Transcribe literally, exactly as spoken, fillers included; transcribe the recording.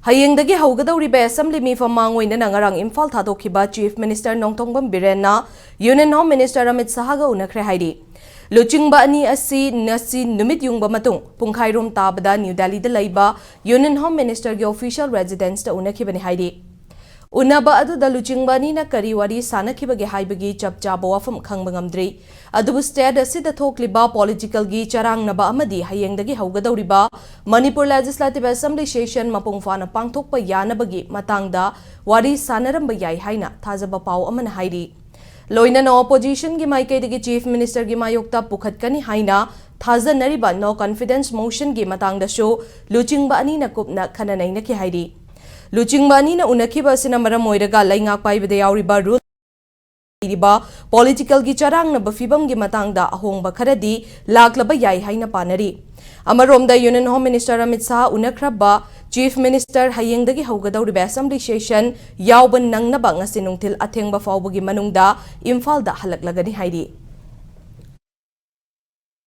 ꯍꯌꯦꯡꯗꯒꯤ ꯍꯧꯒꯗꯧꯔꯤꯕ ꯑꯦꯁꯦꯝꯕ꯭ꯂꯤ ꯃꯤꯐꯝ ꯃꯥꯡꯑꯣꯏꯅꯅ ꯉꯔꯥꯡ ꯏꯝꯐꯥꯜ ꯊꯥꯗꯣꯛꯈꯤꯕ ꯆꯤꯐ ꯃꯤꯅꯤꯁꯇꯔ ꯅꯣꯡꯊꯣꯝꯕꯝ ꯕꯤꯔꯦꯟꯅ ꯌꯨꯅꯤꯌꯟ ꯍꯣꯝ ꯃꯤꯅꯤꯁꯇꯔ ꯑꯃꯤꯠ ꯁꯍꯥꯒ ꯎꯅꯈ꯭ꯔꯦ ꯍꯥꯏꯔꯤ꯫ ꯂꯨꯆꯤꯡꯕ ꯑꯅꯤ ꯑꯁꯤ ꯉꯁꯤ ꯅꯨꯃꯤꯠ ꯌꯨꯡꯕ ꯃꯇꯨꯡ ꯄꯨꯡꯈꯥꯏꯔꯣꯝ ꯇꯥꯕꯗ ꯅ꯭ꯌꯨ ꯗꯦꯜꯂꯤꯗ ꯂꯩꯕ ꯌꯨꯅꯤꯌꯟ ꯍꯣꯝ ꯃꯤꯅꯤꯁꯇꯔꯒꯤ ꯑꯣꯐꯤꯁꯤꯌꯦꯜ ꯔꯦꯁꯤꯗꯦꯟꯁꯇ ꯎꯅꯈꯤꯕꯅꯤ ꯍꯥꯏꯔꯤ꯫ ꯎꯅꯕ ꯑꯗꯨꯗ ꯂꯨꯆꯤꯡꯕ ꯑꯅꯤꯅ ꯀꯔꯤ ꯋꯥꯔꯤ ꯁꯥꯅꯈꯤꯕꯒꯦ ꯍꯥꯏꯕꯒꯤ ꯆꯞ ꯆꯥꯕ ꯋꯥꯐꯝ ꯈꯪꯕ ꯉꯝꯗ꯭ꯔꯤ꯫ ꯑꯗꯨꯕꯨ ꯁ꯭ꯇꯦꯠ ꯑꯁꯤꯗ ꯊꯣꯛꯂꯤꯕ ꯄꯣꯂꯤꯇꯤꯀꯦꯜꯒꯤ ꯆꯔꯥꯡꯅꯕ ꯑꯃꯗꯤ ꯍꯌꯦꯡꯗꯒꯤ ꯍꯧꯒꯗꯧꯔꯤꯕ ꯃꯅꯤꯄꯨꯔ ꯂꯦꯖꯤꯁꯂꯦꯇꯤꯚ ꯑꯦꯁꯦꯝꯕ꯭ꯂꯤ ꯁꯦꯁꯟ ꯃꯄꯨꯡ ꯐꯥꯅ ꯄꯥꯡꯊꯣꯛꯄ ꯌꯥꯅꯕꯒꯤ ꯃꯇꯥꯡꯗ ꯋꯥꯔꯤ ꯁꯥꯅꯔꯝꯕ ꯌꯥꯏ ꯍꯥꯏꯅ ꯊꯥꯖꯕ ꯄꯥꯎ ꯑꯃꯅ ꯍꯥꯏꯔꯤ꯫ ꯂꯣꯏꯅꯅ ꯑꯣꯄꯣꯖꯤꯁꯟꯒꯤ ꯃꯥꯏꯀꯩꯗꯒꯤ ꯆꯤꯐ ꯃꯤꯅꯤꯁꯇꯔꯒꯤ ꯃꯥꯌꯣꯛꯇ ꯄꯨꯈꯠꯀꯅꯤ ꯍꯥꯏꯅ ꯊꯥꯖꯅꯔꯤꯕ ꯅꯣ ꯀꯟꯐꯤꯗꯦꯟꯁ ꯃꯣꯁꯟꯒꯤ ꯃꯇꯥꯡꯗꯁꯨ ꯂꯨꯆꯤꯡꯕ ꯑꯅꯤꯅ ꯀꯨꯞꯅ ꯈꯟꯅ ꯅꯩꯅꯈꯤ ꯍꯥꯏꯔꯤ꯫ ꯂꯨꯆꯤꯡꯕ ꯑꯅꯤꯅ ꯎꯅꯈꯤꯕ ꯑꯁꯤꯅ ꯃꯔꯝ ꯑꯣꯏꯔꯒ ꯂꯩꯉꯥꯛ ꯄꯥꯏꯕꯗ ꯌꯥꯎꯔꯤꯕ ꯔꯨꯜ ꯂꯩꯔꯤꯕ ꯄꯣꯂꯤꯇꯤꯀꯦꯜꯒꯤ ꯆꯔꯥꯡꯅꯕ ꯐꯤꯕꯝꯒꯤ ꯃꯇꯥꯡꯗ ꯑꯍꯣꯡꯕ ꯈꯔꯗꯤ ꯂꯥꯛꯂꯕ ꯌꯥꯏ ꯍꯥꯏꯅ ꯄꯥꯅꯔꯤ꯫ ꯑꯃꯔꯣꯝꯗ union home minister Amit Shah ꯎꯅꯈ꯭ꯔꯕ ꯆꯤꯐ ꯃꯤꯅꯤꯁꯇꯔ ꯍꯌꯦꯡꯗꯒꯤ ꯍꯧꯒꯗꯧꯔꯤꯕ ꯑꯦꯁꯦꯝꯕ꯭ꯂꯤ ꯁꯦꯁꯟ ꯌꯥꯎꯕ ꯅꯪꯅꯕ ꯉꯁꯤ ꯅꯨꯡꯊꯤꯜ ꯑꯊꯦꯡꯕ ꯐꯥꯎꯕꯒꯤ ꯃꯅꯨꯡꯗ ꯏꯝꯐꯥꯜꯗ ꯍꯜꯂꯛꯂꯒꯅꯤ ꯍꯥꯏꯔꯤ꯫